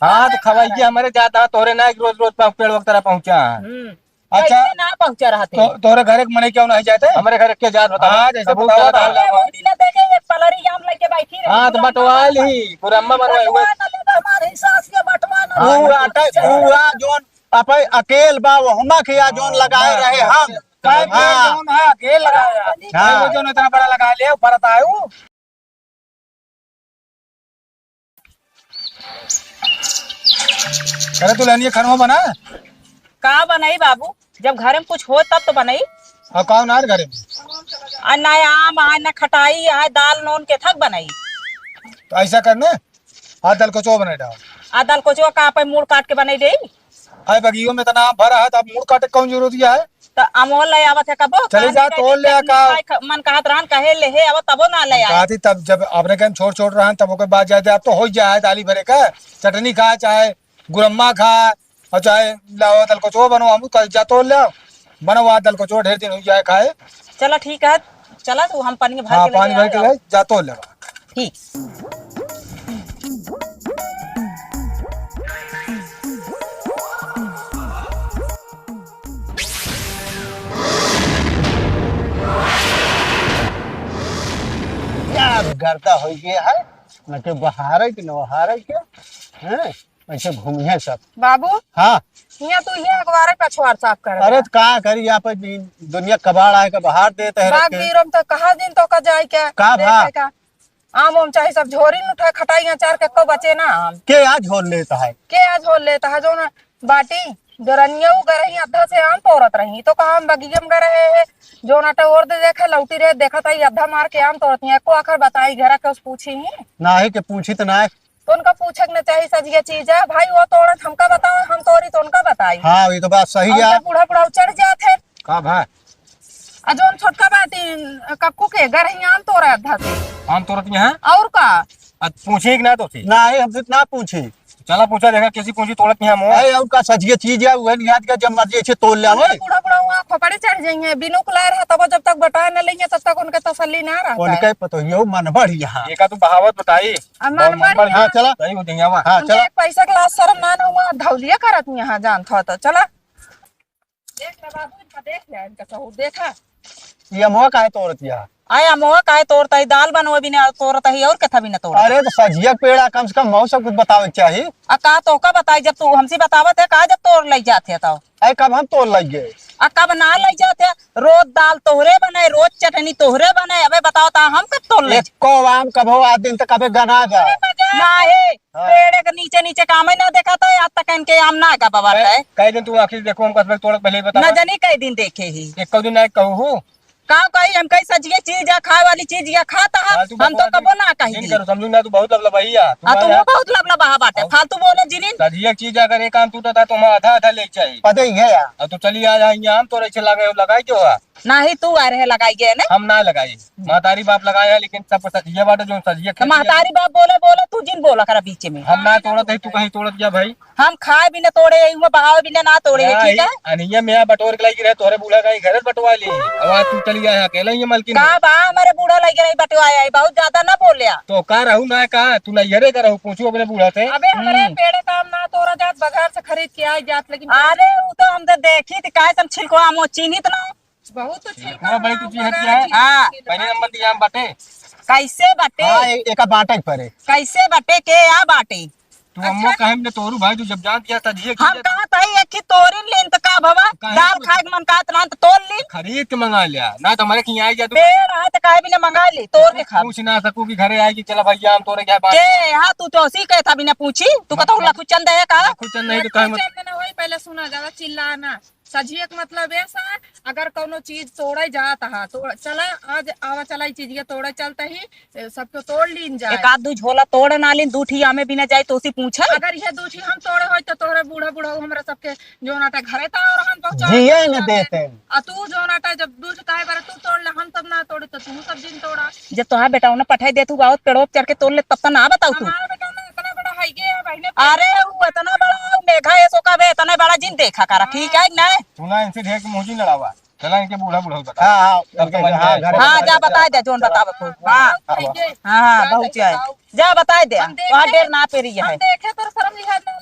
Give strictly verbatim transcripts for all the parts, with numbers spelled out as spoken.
हाँ, तो खवाई के हमरे जात, हाँ, तोहरे ना एक रोज रोज पा-, पेड़ वक्त तरह पहुँचा है। हम्म। अच्छा, कैसे ना पहुँचा रहते? तो, तोहरे घर एक मने क्यों नहीं जाते? हमरे घर के जात बताओ। हाँ, जैसे कबूल बताओ, चला बताओ। रोटी ना देके एक पलरी आम लेके बैठी रही। हाँ, तो बटवा ली, गुरम्मा बनवाए हुए। बटवा ना दे तो हमारे सास के बटवा ना दे। हाँ, वो आटा, वो आ जोन अपे अकेल बा, वो हमा के आ जोन लगाए रहे हम। हाँ। जोन, हाँ, अकेल लगाया। हाँ। वो जोन इतना बड़ा लगा लिया, ऊपर आता है वो। अरे दुल्हनिया, खनवा बना। का बनाई बाबू, जब घरे में कुछ हो तब तो बनाई। और कौन आ घरे में? आ ना आम आए, ना खटाई आए, दाल नून के थक बनाई। तो ऐसा करने, आ दलकोचो बनाई डाल। आ दलकोचो का पे मूड़ काट के बनाई दे। अरे बगियो में इतना आम भरा है, तो अब मूड़ काटे कौन जरूरी है? तो अमवा ले आवत है कबो, चली जा, तोड़ ले आ का। खाए ख-, मन कहत रहन, कहे ले हे, अब तबो ना ले आए। कहती तब जब अपने के हम छोट छोट रहन, तब ओके बाद जाते, अब तो हो जाए दाली भरे का, चटनी खा, चाहे गुरम्मा खा, और चाहे लाओ दलकोचो बनो, हम कल जा तोड़ ले आओ, बनो आज दलकोचो ढेर दिन हो जाए खाए। चला ठीक है, चला तू हम पानी भर हाँ, के ले पानी भर के आओ। ले, जा तोड़ ले। ठीक। यार, गर्दा हो गया है, न के बहारे के, न बहारे के, हैं? ऐसे घूमी है सब। बाबू। हाँ। हियाँ तू हियाँ अखबारे पछवार साफ कर अरे, रहा। तो का करी, यहाँ पे दिन-, दुनिया कबाड़ आए के बहार देते हैं बाग रखे। बीरम तो कहा दिन तो का जाए के का भा? देखे का? आम उम चाहे सब झोरी में उठा खटाई अचार के को बचे ना आम। के आज झोर लेता है? के आज झोर लेता है? जो ना बाटी, जो रनिया उ गरही अद्धा से आम तोरत रही, तो कहा हम बगिया में गए रहे हैं, जो ना टोर दे देखे, लौटी रहे, देखत आई अद्धा मार के आम तोरत ही, एको आखर बताई घर के उस पूछी ही। नाही के पूछी तो नाही। तो उनका पूछे के न चाही सजिया चीज है, भाई वो तोड़त हमका बताओ, हम तोरी तो उनका बताई। हाँ, ये तो बात सही और है। तो बूढ़ा बूढ़ा चढ़ जात है। का भाई? आ जौन छोटका बाटी कक्कू के घर ही आम तोड़े अद्धा से। आम तोड़त यहाँ? और का? आ पूछे कि ना तो से? नाही, हमसे ना पूछे। चला पूछा देखा कैसी पूछी तोड़त यहाँ मोर। अरे और का सजिया चीज है, वह नहीं आज का जब मर्जी ऐसे तोड़ ले आवो। बूढ़ा बूढ़ा वहाँ खोपड़े चढ़ जाइए, बिनु कुलार है तब जब तक बटा न लेंगे तब तक उनके तसल्ली ना रहता है। उनके पतोहियो मन बढ़िया। ये का तू बहावत बताई? आ, मन बढ़िया। हाँ, चला। सही हो जाइए, आवा। हाँ, उनके चला। एक पैसा के लाज शर्म ना, ना हुआ, धौलिया करत यहाँ जानत हो तो, चला। देख ले बाबू, इनका देख ले, इनका सहूर देखा। ये अमवा काहे तोड़त या? आय अमवा काहे तोड़त ही? दाल बनवे बिना तोड़त ही और कथा बिना तोड़त ही। अरे तो सजिया के पेड़ा कम से कम मऊ सब कुछ बतावे के चाही। आ का तो का बताई, जब तू हमसे बतावत है, का जब तोड़ लई जात है तो? अरे कब हम तोड़ लई गए? आ कब ना लई जात है? रोज दाल तोहरे बने, रोज चटनी तोहरे बने, अबे बताओ ता हम कब तोड़ ले? एको आम कबो आज दिन तक अबे गना जा। नाही, हाँ। पेड़े के नीचे नीचे कामे ना देखा था, आज तक इनके आम ना गबा बाटे। कई दिन तू आखिर देखो, हम कसबे तोड़ के पहले ही बता। ना जानी कई दिन देखे ही। एको दिन ना कहू हो। का कही, हम कही सजिए चीज या खाए वाली चीज या खाता है, फालतू हम तो बकवास कबो ना कही जिन दी। करो, समझू ना, तू बहुत लबलबाई है। आ, तू तुम्हारा बहुत लबलबा बाटे, अब फालतू बोले जिनिन। सजिए चीज अगर एक आम टूटा था, तो हम आधा आधा ले चाहिए। पता ही है यार। अब तू चली आ, आ, यहाँ आम तोड़े से लगे, लगाई क्यों है? नाही, तू आ रहे लगाई गए ने। हम ना लगाई, महतारी बाप लगाए है, लेकिन सब सजिया बाटे, जो सजिया तो खेती है। महतारी बाप बोले, बोले, तू जिन बोला करा बीच में। हम ना तोड़त है, तू कहीं तोड़त गया भाई? हम खाए बिना तोड़े, यही में बहावे बिना ना तोड़े है, ठीक है? अनिया में बटोर के लाई रहे, तोहरे बूढ़ा कहीं घर बटवा ली। अब आज तू चली आया अकेला ही मलकिन का है। बा, हमारे बूढ़ा लगे रही बटवा आई, बहुत ज्यादा ना बोले। तो का रहू ना का, तू नैहरे का रहू, पूछू अपने बूढ़ा से। अबे हमारे हम्म। पेड़े काम ना तोड़ा जात, बाजार से खरीद के आई जात, लेकिन अरे वो तो हम तो देखी थी, काहे से हम छिलको आमो चिन्हित ना। बहुत तो छिलका पूरा बड़ी आम तुझी बना हटिया है। हाँ। पहले नंबर दिया हम बाटे। कैसे बाटे? हाँ, ए-, एका बाटे के परे। कैसे बाटे के या बाटे? तू अम्मो अच्छा। कहे हमने तोरू भाई, तू जब जान दिया था, जिए हम किया। कहा था, एक ही तोरिन लेन तो का भवा? काहे दाल तू खाए के मन कहत रहन तो तोड़ ली। खरीद के मंगा लिया, ना तो हमारे कहीं आई जा तू। पेड़ है तो काहे भी ना मंगा ली, तोड़ के खा। पूछ ना सकू कि घरे आए कि चला भैया हम तोरे क्या बात। के, हाँ, तू तो उसी कहे था बिना पूछी, तू कहता हूँ लखुचंद है का? लखुचंद नहीं तो काहे मत। लखुचंद ना होई, पहले सुना ज्यादा चिल्लाना। सजिए के मतलब ऐसा, अगर कौनो चीज तोड़े जात हा, तो चला, आज आवा, चला, ई चीजिया तोड़े चलते ही, ए, सबको तोड़ लीन जाए। एक आध दू झोला तोड़ ना लीन, दू ठी आमे बिना जाए, तो उसी पूछे। अगर ये दू ठी हम तोड़े होई, तो तोहरे बूढ़ा, बूढ़ा हमरा सबके जोनाटा घरे ता और हम पहुंचा जिए न देते। देते। आ तू जोनाटा जब दू ठी काहे बारे तू तोड़ ले, हम सब ना तोड़े, तो तू सब जिन तोड़ा। जब तोहार बेटा उन्हें पठाई देत हूँ, बहुत पेड़ों पे चढ़ के तोड़ ले, तब तो ना बताऊ तू। हमारा बेटा ना इतना बड़ा है, ये है, बहने। अरे, वो इतना बड़ा है, मेघा, ये सो का बे, इतना बड़ा जिन देखा करा, ठीक है कि नहीं? तू ना इनसे ढेर के मुंह जी लड़ावा। चला इनके बूढ़ा बूढ़ा बता। हाँ, हाँ, तब इनके, समझ में हाँ, आए। घर हाँ, जा बताए दे, जोन बतावे को। हाँ। हाँ, हाँ, बहुत चाहिए। जा बताए दे। हम देखे, वहाँ डेर ना पेरी है। हम देखे तो शर्म लिहाज ना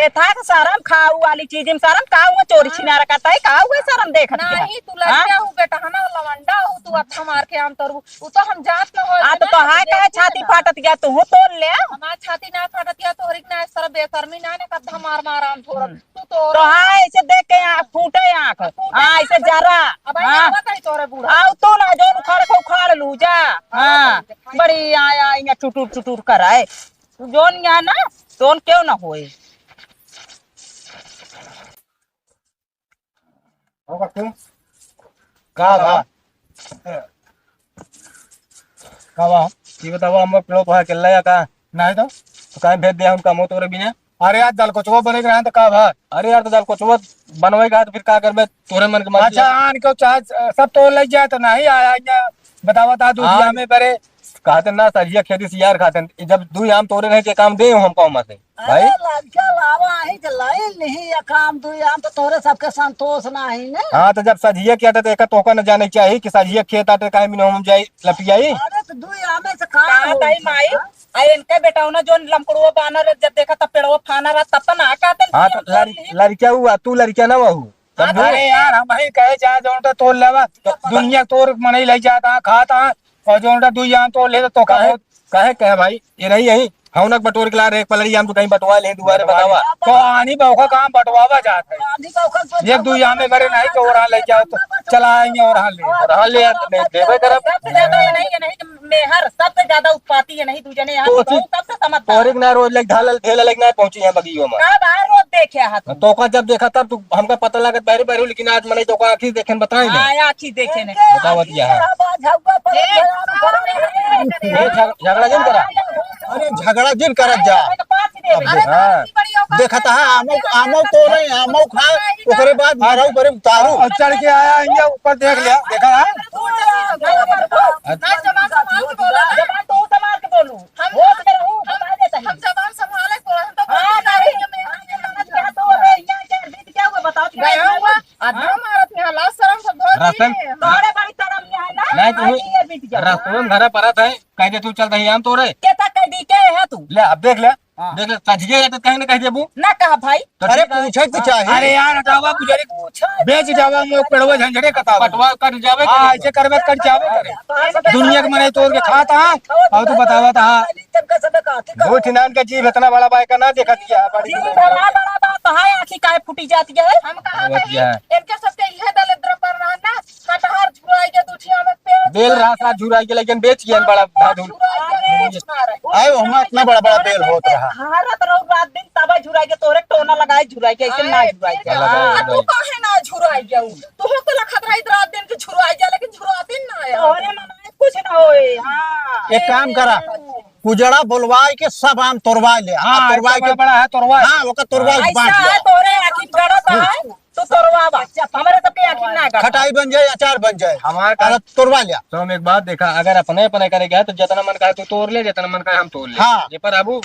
था के शरम खाऊ वाली चीज में शरम का हुआ, चोरी छिनारा करता है, का हुआ शरम देखत के? नहीं, तू हाँ? लड़का हूँ, बेटा है ना, लवंडा हूँ, तू अच्छा मार के आम तोड़बू, वो तो हम जात में हो आ, तो, तो हाय का छाती फाटत गया, तू तोड़ ले। हमार छाती ना फाटत गया, तोहरी के ना, सारा बेशर्मी ना, ना कद्धा मार मार आम तोड़ब। हम्म। तू तो तो हाँ, ऐसे देख के आँख फूटे, आँख। फूटे हाँ, ऐसे आँख। जरा। अब आई हाँ। ना बताई तोरे बूढ़ा। आओ तो ना, जो उखाड़ के उखाड़ लू जा। हाँ, हाँ। बड़ी आया, यहाँ चुटुर चुटुर कराए। तू जोन यहाँ ना, जोन क्यों ना होए। होगा क्यों? का बा? का बा? ये बतावा, हम लोग लोग वहाँ अकेला या का? नहीं तो। तो काहे भेज दिया उनका मौत तोरे बिना? अरे यार, दलकोचवा बने के रहा तो का बा? अरे यार, तो दलकोचवा बनवे का तो फिर का करबे? तोरे मन के मर्जी अच्छा, है। आन के चाहे सब तोड़ ले जाए तो नहीं आया, ये बतावा ता दूध हाँ। या में बरे। कहते ना सजिया खेती से यार खाते हैं। जब दुई आम तोरे रहे के काम दे हमको मत है। भाई। अरे लड़का लावा, आही के लाइन नहीं, ये काम दुई आम तो तोरे सबके संतोष ना ही ने। हाँ, तो जब सजिया के आटे तो एका तोहका न जाने के चाही कि सजिया खेत आटे काहे मिनो हम जाई लपियाई। अरे तो दुई आमे से का कहा होई ताई माई? सकता? आ इनके बेटौना जोन लमकड़ुआ बानर जब देखा तब पेड़वा फाना रहा तब तो ना कहते हाँ, तो लड़-, लड़किया हुआ, तू लड़किया ना हुआ। हाँ, समझे? अरे यार, हम ही कहे चाहे जौन तो तोड़ लेवा, तो दुनिया तोड़ मनई लई जाता, खाता, और जौन टा दुई आम तोड़ ले तो तोका काहे, बहुत काहे, काहे भाई? ये रही यही, हौनक बटोर के ला रहे, एक पलरी आम तो कहीं बटवा ले, दुआरे बटवा बतावा। ले। तो आनी बौखा काम बटवावा जात है। आनी बौखा तो एक दुई आम में घरे नहीं तो और ले जाओ तो चला आएंगे और ले। और ले यार, दे-, देबे करब। सबसे ज्यादा ये नहीं, ये नहीं, मेहर सबसे ज्यादा उत्पाती है, नहीं दू जने यहाँ तो तो उसी सबसे समझदार। तोहरे के ना रोज लग ढालल, ढेला लग ना पहुंची यहाँ बगियो में। का बाहर रोज देखे हाथ में? तो का जब देखा तब तू हमका पता लागत बाहरी बाहरी, लेकिन आज मने तो का आँखी देखे न बताई ना। हाँ, आँखी देखे ने। बतावत या है। ए, ए, झग-, झगड़ा जिन करा। अरे झगड़ा जिन करत जा। अरे, पाँच दे अब दे। देख, हाँ। देखत है, आमो, आमो तो नहीं, आमो खा, ओकरे बाद मारो, ओकरे उतारू। और चढ़ के आया, इनके ऊपर देख लिया, देखा है? जबान तो संभाल के बोलू। हम, होश में रहू, हम, बता देता है। हम जबान संभाले को, हम तो हाँ, बोलते नहीं। नहीं, हम यहाँ के बीत क्या हुआ, बताओ, क्या गया हुआ? हुआ? आदमी हाँ। मारत यहाँ, लाज शरम सब धो रास्ते में दिए। तोहरे बड़ी शरम यहाँ है ना? नहीं, तू हाँ, ये बीत गया। रास्ते में घरा परत है, कह दे तू चल दही आम तोड़े। के तक कह दी, के है तू? ले, अब देख ले। हाँ। देख ले, सजिए जाते कहीं ना कह देबू। ना कहा भाई। तो अरे ठीक है। पूछे तो हाँ। चाही। अरे यार, हटावा, गुजरी। पूछा बेच जावा, मोक पेड़वा झंझटे कटावा। पटवा कट जावे हाँ, करे। ऐसे करबे कट जावे करे। दुनिया के मने तोड़ के खाता है, और तू बतावा था। दो ठिनान का जीभ इतना बड़ा बाय का ना देखा दिया, बड़ी जीभ बड़ा बड़ा बा, तो हाय आँखी काहे फूटी जाती है? हम कहा बतावत था, या है। इनके सबके इहे दलिद्र पर रहन ना, कटहर झुराई के दुठिया में पेट बेल रहा था, झुराई के लेकिन बेच गया बड़ा हाँ, भादुन। झुराई के बेच मारे। आए, वहाँ इतना बड़ा बड़ा बेल होत रहा। भारत रहो रात दिन तबे झुराई के तोरे टोना लगाए झुराई के, ऐसे ना आए, झुराई के। फिर हाँ। आ, तू काहे ना झुराई गया? तू तो लखत रही रात दिन के झुराई गया, लेकिन झुराती ना आया। तोरे मन में कुछ ना होए, हाँ। एक काम करा, उजड़ा बोलवाए के सब आम तोड़वाए ले। हाँ, हाँ, तोड़वाए के बड़ा है, तोड़वाए। हाँ, ओकर तोड़वाए ऐसा बांट ले। है, तोरे आँखी गड़त है, तो तोड़वावा। हमरे सबके आँखी ना गड़त। खटाई बन जाए, अचार बन जाए। हमार का अरे तोड़वा लिया। तो हम एक बात देखा, अगर अपने अपने करे गया तो जितना मन कहे तू तोड़ ले, जितना मन कहे हम तोड़ ले। हाँ। ये पर आबू।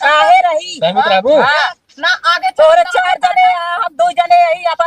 काहे रही? सहमत रहबू? हाँ। ना आगे तोरे चल, चार जने, हम दो जने यही अब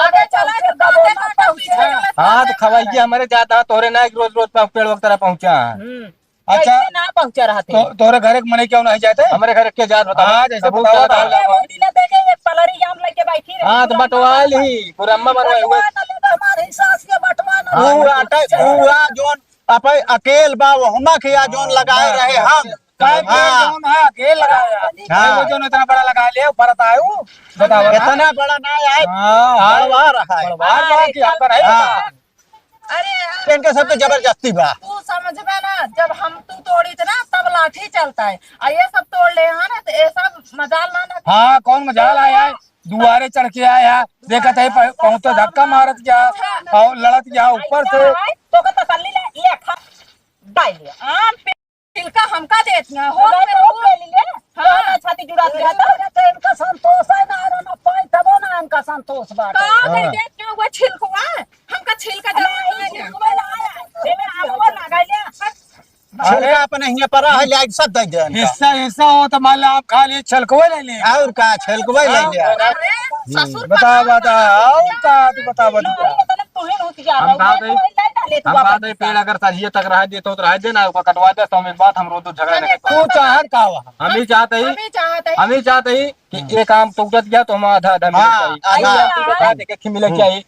आगे चला के दबो ना पहुँचे। हाँ, तो खवाइए हमारे जाता, तोरे ना एक रोज रोज पे पेड़ वक्त तरह पहुँचा। हम्म। अच्छा। कैसे ना पहुँचा रहते? तो, तोहरे घरे के मने क्यों नहीं जाते? हमरे घरे के जात बताओ। हाँ, जैसे सबूत बताओ चला ना। अरे, वो दिन देखे, एक पलरी आम लेके बैठी रही। हाँ, तो बंटवा ली, पूरा अम्मा बनवाई हुए। बंटवा ना ले, तो हमारे हिसाब से बंटवा ना हाँ, ले। वो आटा, वो आ जोन अपे अकेल बा, वो हमा के या जोन लगाए रहे हम। काहे के हाँ। जोन है, अकेल लगाए यार। हाँ। वो जोन इतना बड़ा लगा ले, ऊपर आता है वो। बताओ ना। इतना बड़ा ना है, हाँ, हाँ। बड़वा रहा है। बड़वा रहा है कि ऊपर है? हाँ। अरे यार, इनके सब तो जबरदस्ती बा। तू समझबे ना, जब हम तू तोड़ी थे ना, तब लाठी चलता है, और ये सब तोड़ ले हैं ना, तो ये सब मजाल ना, ना। हाँ, कौन मजाल आया है? दुआरे चढ़ के आया है, देखत है, प-, पहुँच तो धक्का मारत गया, और लड़त गया ऊपर से। तो का तसल्ली ले, ले खा, डाल ले। आम पे छिलका हमका देत ना, हो हमारे के तो हो। ले लिए। हाँ। तो छाती जुड़ा दिया तो। तो इनका संतोष है ना, ना पाई तबो ना इनका संतोष बाटे। का हाँ। दे देत ना वो छिलकवा? हमका छिलका जरूरत नहीं है। छिलकवा ना आया। एमे आमवा लगा लिया। छिलका अपने हियां पड़ा है, ले सब दे दे इनका। हिस्सा, हिस्सा हो तो मान ला आप खा लिए, छिलकवा ले लिए। और का, छिलकवा ले लिया। अरे, ससुर बता, पता बता, और का, तू बता, बता। नहीं, ये तो ना तू ही रुक जा हम रहा कहा है। थे, कोई नहीं डाले तू हम कहा वापस। थे, पेड़ अगर सजिए तक रह दे तो रह दे ना, ओका कटवा दे, तो हम एक बात, हम रोज रोज झगड़ा नहीं करते। तू चाहत का हुआ? हम ही चाहते ही। हम ही चाहत चाहते हैं। हम ही चाहते ही कि हम्म। एक आम टूटत गया तो हम आधा आधा मिले हाँ, चाहिए। आधा। आधा आधा देखे कि मिले हम्म। चाहिए।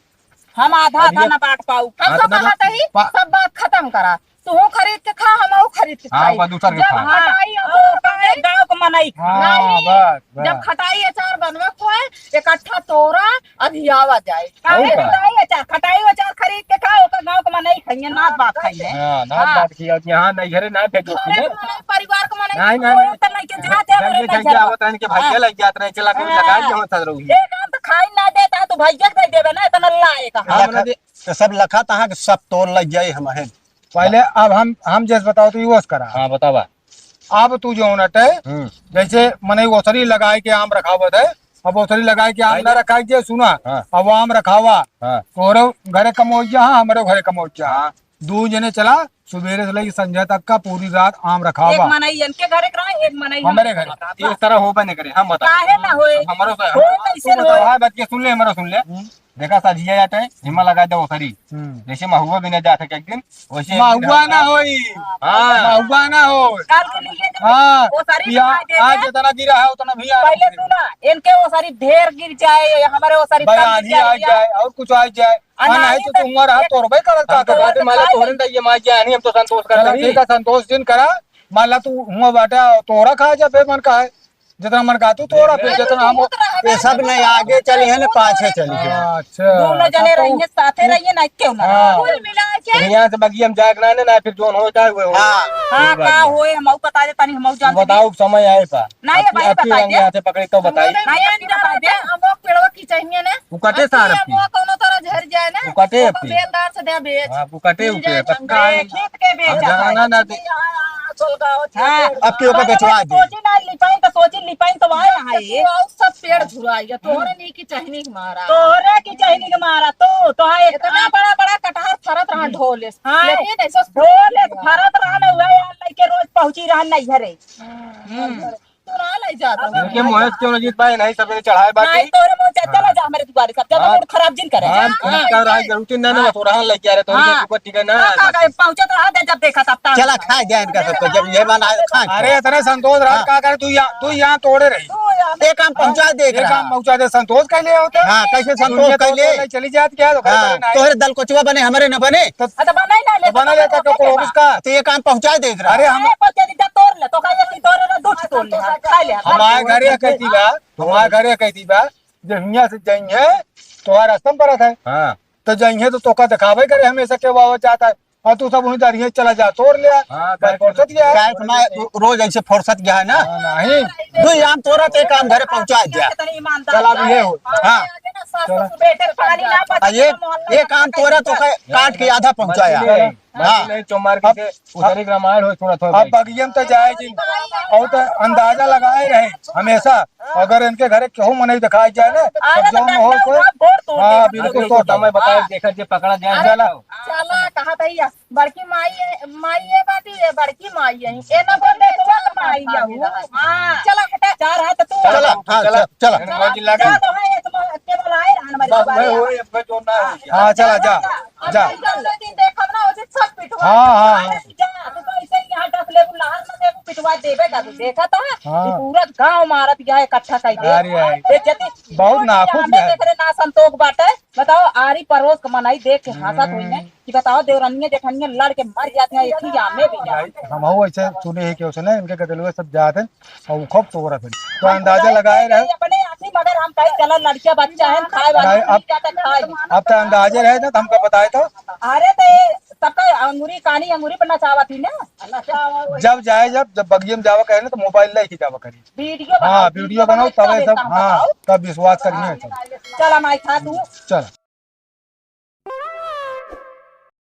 हम आधा आधा अभी ना बांट पाऊ। हम हाँ, तो तो ना कहते ही पा- सब बात खत्म करा। तू खरीद के खा, हम खरीद के हाँ, खाई। बस दूसर के जब खा। हाँ, खटाई अचार और बने, गाँव के मनई खा। हाँ, नहीं, बस, जब बस। खटाई अचार बनवे को है, इकट्ठा तोरा, अधियावा जाए। और काहे का? खटाई अचार, खटाई अचार खरीद के खाओ, ओकर गाँव के मनई खाइए, नात बात खाइए। हाँ, नात हाँ। बात की, अब यहाँ नहीं घरे ना भेजो घरे सीधे। के मनई, परिवार के मनई, नहीं, नहीं, नहीं। तो नहीं के जाते हैं, जल्दी नहीं जाके जाते। आवत रहन के भैया हाँ। लग जात रहे, चला के हाँ। लगा के हम साथ रहुई। ये काम तो खाई ना देता, तू भैया के दे देबे ना, इतना लाए का। हाँ, लखा, हमने दे- तो सब लखा तहाँ के सब तोड़ लग जाए हम हैं। पहले अब हम, हम जैसे बताओ तो यूज़ करा। हाँ, बतावा। अब तू जो नटे, हम्म। जैसे मने ओसरी लगाए के आम रखावत है, अब ओसरी लगाए के आम ना रखाए के सुना, हाँ। अब आम रखावा। हाँ। तोहरे घरे कमोइया, हाँ, हमरे घरे कमोइया। हाँ। दू जने चला, सुबेरे से लेके संझा तक का पूरी रात आम रखावा। एक मनई इनके घरे के रहा, एक मनई हमरे घरे। ये तरह होबे नहीं करे, हम बता। काहे ना होए? हमरो से, होए कैसे ना होए? हाँ, बात के सुन ले, हमरो सुन ले। हम्म। देखा, सझिया जात है, हिम्मा लगा दे ओसरी। हम्म। जैसे महुआ बिना जात है एक दिन, वैसे एक दिन महुआ हम ना होई। हाँ। महुआ ना होई। काल के लिए जब हाँ। ओसरी या, दिखाई देते आज हैं, जितना गिरा है, उतना भी आ पहले रहा है। सुना, इनके ओसरी ढेर गिर जाए, हमारे ओसरी भाई, कम गिर आंधी जाए, आ या जाए, और कुछ आ जाए। आ, हाँ, नहीं नहीं तो एक, तुम रहा एक तोरबे करत हम का तो करत बात है, माला खाए तोहरे नहीं। तो ये मार जानी, हम तो संतोष कर चलो, रही। ठीक है, संतोष दिन करा, मान ला तू हुआ बाटा, तोहरा खा जा, फिर मन का है। जितना मन का तू तोड़ा, फिर जितना हम ये सब नहीं आगे चली है ना, पाछे चली है। अच्छा। दोनों जने रहिए, साथे रहिए ना, क्यों ना? हाँ। कुल मिला के यहाँ से बगिया में जाए के ना, ना, फिर जोन हो जाए, वो हो। हाँ। हाँ, का होए, हम बता दे, तनी हम जान बताओ, समय आए पा। नहीं, आपकी, भाई, आपकी बता रंग दे। यहाँ से पकड़ी तो बताई। नहीं, नहीं, नहीं, बता दे। हम लोग पेड़वा की चाहिए ना। वो कटे सार आपकी। वो कोनो तरह झर जाए ना। वो कटे आपकी। बेलदार से दे बेच। हाँ, वो कटे मिल ऊपर, जाए पक्का है। खेत के बेच अब जाए। जाना ना दे। हाँ। अब क्यों का बेचवा दे? सोची ना लिपाइन तो सोची लिपाइन तो आए यहाँ ये। वो सब पेड़ झुराइया, तोहरे नहीं की चहनी के मारा। तोहरे की चहनी के मारा तो, तो हाँ, एक इतना बड़ा बड़ा कटहर फरत रहा ढोले। हाँ, लेकिन ऐसा ढोले फरत रहा ना, वह यार लइके रोज पहुँची रहा नहीं घरे। हम्म। तू ना ले जाता। इनके मुँह से क्यों ना जीत पाए, नहीं सब चढ़ाए बाकी। नहीं, तोरे मुँह से चला जा हमारे दुआरे सब, ज्यादा हाँ। मूड खराब जिन करे। हाँ, हाँ। का रहा जरूरत ना, ना, हाँ। तो रहा लग जा रहे, तो हाँ। उनके ऊपर टिका ना हाँ, है। का, का, पहुँचत रहा दे, जब देखा तब तक। चला खा जाए इनका सबको, जब ये मन आए खा। अरे, इतने संतोष रहा, हाँ। का करे, तू यहाँ, तू यहाँ तोड़े रही। तू यहाँ एक काम पहुँचा दे, एक काम पहुँचा दे, संतोष कर ले होते। हाँ, कैसे संतोष कर ले? चली जात क्या, तो हाँ, करे ना। तोहरे दल कोचवा बने, हमारे न बने। तो अच्छा, बना ही ना ले, तो बना लेता तो को उसका। तो ये काम पहुँचा दे रहा। अरे हम अरे, पहुँचा दे, जा तोड़ ले, तो का ये तोड़ ले, दो ठो तोड़ ले, हाँ, खा ले, हाँ। हमारे घरे कहती बा, हमारे घरे कहती बा, जे हियाँ से जाइए, तो आ रास्ता में पड़त है। हाँ। तो जाइए तो तोका दिखावे करे हमेशा के बाबा जाता है। और तू सब वहीं जा रही है, चला जा, तोड़ ले आ। हाँ, बस फुर्सत गया है। काहे कि मैं रो-, रोज ऐसे फुर्सत गया है ना। हाँ, नहीं। दो आम तोड़ा तो एक आम घरे पहुँचा दिया। कितने ईमानदार चला भी है हो। हाँ। हाँ। सास ससुर बेटे पानी ना पता आ, ये, मोहल्ला ये काम तोड़ा तो का-, काट के आधा पहुँचाया। हाँ। नहीं, चौमार के अब से उधर एक रामायण हो, थोड़ा, थोड़ा अब बैठ। बगियम तो जाए जी, और तो अंदाजा लगाए रहे हमेशा। अगर इनके घरे केहू मनई दिखाई जाए ना, तो आज जौन हो कोई, हाँ, बिल्कुल तो समय बताए, हाँ। देखा जे पकड़ा जाए, अरे, चला। चला, कहा था ये बड़की माई है, माई है बाटी, ये बड़की माई है। ये ना बोल दे, तो माई है वो। हाँ। चला, हटा। चार हाथ तू। चला, हाँ, चला। चला, चला। जा, तो है, ये तो के बोला है, हमारे बस, दुआरे। मैं वही, अब मैं जो ना हो गया। हाँ, चला, जा। अब जा। जौन दिन देखब ना, उस दिन सब पिटवा हाँ, हाँ, हाँ। अरे जा, तू तो ऐसे ही यहाँ दस लेबू लहर में देबू, पिटवा देबे का, तू देखा तो है? हाँ। तू पूरा गाँव मारत गया इकट्ठा कर दे। अरे, अरे। बेइज्जती। बहुत नाखुश हमें है। देख रहे ना संतोष बाटे। बताओ, आरी पड़ोस के मनई देख के हंसत हुई है हम्म। कि बताओ, देवरनिया जेठनिया लड़ के मर जाती हैं, एक ही आमे भी जाते हैं। हम हो ऐसे सुने ही कि उसने इनके गदलुए सब जाते हैं। और वो खूब तोड़त है। तो हम अंदाजा लगाए रहे। अपने आँखी मगर हम कहीं चला लड़किया बच्चा है, खाए वाला नहीं, नहीं अब, जाता खाए। अब तो अंदाजे रहे ना, तो हमको बताए तो। अरे तो ये सबका अंगूरी, कानी अंगूरी पर नचावा थी ना। जब जाए, जब, जब बगिये में जावा करे ना, तो मोबाइल लेके जावा करी। वीडियो हाँ, बनाओ, वीडियो वीडियो बनाओ, बनाओ, तब तब सब, एकदम हाँ, बताओ। तब विश्वास करिए हाँ। सब। चला माई खा तू। चल।